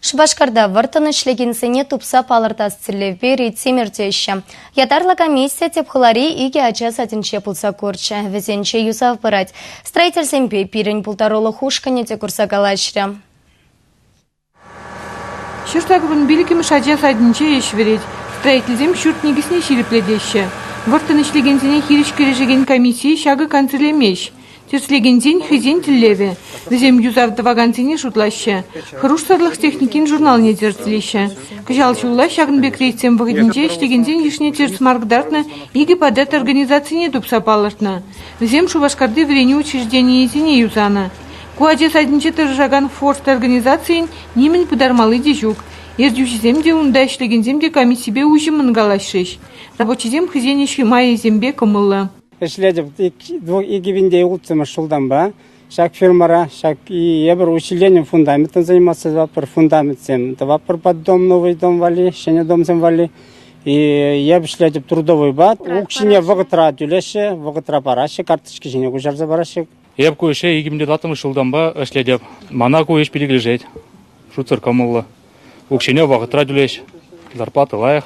Шупашкарта вӑрттӑн ӗҫлекенсене тупса палӑртас тӗллевпе рейдсем иртеҫҫӗ. Ятарлӑ комисси тӗп хулари икӗ ача садӗнче пулса курчӗ. Вӗсенче юсав пырать. Строительсемпе пирӗн пултарулӑх ушкӑнӗ те курса калаҫрӗ. 185-мӗш ача садӗнче ӗҫ вӗрет. Строительсем ҫурт никӗсне ҫирӗплетеҫҫӗ. Вӑрттӑн ӗҫлекенсене хирӗҫ кӗрешекен комисси ҫакӑ кансӗрлемест. Тӗрӗслекенсен хӑйсен тӗллевӗ. Вӗсем юсав тӑвакансене шутлаҫҫӗ, хӑрушсӑрлӑх техникин журналне тӗрӗслеҫҫӗ. Кӑҫал ҫулла ҫакӑн пек рейдсем вӑхӑтӗнче ӗҫлекенсен йышне тӗрӗс мар кӑтартнӑ икӗ подряд организацине тупса палӑртнӑ. Вӗсем Шупашкарти вӗренӳ учрежденийӗсене юсанӑ. Ку ача садӗнче тӑрӑшакан Форст организацийӗн нимӗн пытармалли те ҫук. Ертӳҫӗсем те, унта ӗҫлекенсем те комиссипе уҫӑммӑн калаҫрӗҫ. Рабочисем хӑйсен ӗҫ майӗсемпе кӑмӑллӑ. Ӗҫлетӗп 2006 ҫултанпа ҫак фирмӑра. Ҫак эпир усилением фундаментом заниматься тӑватпӑр, фундаментсем тӑватпӑр под дом, новый дом валли, ҫӗнӗ домсем валли. И эп ӗҫлетӗп трудовойпа. Укҫине вӑхӑтра тӳлеҫҫӗ, вӑхӑтра параҫҫӗ, карточка ҫине куҫарса параҫҫӗ. Эп ку ӗҫе 2004 ҫултанпа ӗҫлетӗп. Мана ку ӗҫ питӗ килӗшет. Шутсӑр кӑмӑллӑ. Укҫине вӑхӑтра тӳлеҫ. Зарплата лайӑх.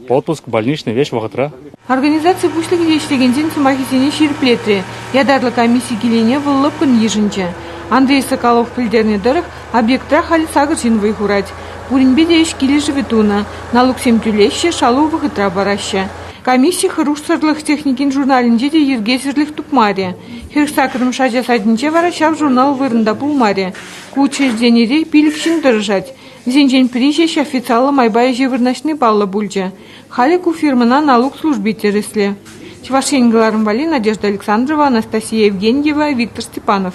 Отпуск, больничный веҫ вӑхӑтра. Организаци пуҫлӑхӗ те ӗҫлекенсен сӑмахӗсене ҫирӗплетрӗ. Ятарлӑ комисси килнине вӑл лӑпкӑн йышӑнчӗ. Андрей Соколов пӗлтернӗ тӑрӑх, объектра халь сакӑр ҫын вӑй хурать. Пуринпе те ӗҫ килӗшӗвӗ тунӑ, налуксем тӳлеҫҫӗ, шалу вӑхӑтра параҫҫӗ. Комисси хӑрушсӑрлӑх техникин журналӗнче те йӗркесӗрлӗх тупмарӗ. 48-мӗш ача садӗнче вара ҫав журнал вырӑнта пулмарӗ. Ку учрежденире пилӗк ҫын тӑрӑшать. Вӗсенчен пӗри ҫеҫ официаллӑ майпа ӗҫе вырнаҫни паллӑ пулчӗ. Халӗ ку фирмӑна налук служби тӗрӗслӗ. Чӑваш Ен кӑларӑм валли Надежда Александрова, Анастасия Евгеньева, Виктор Степанов.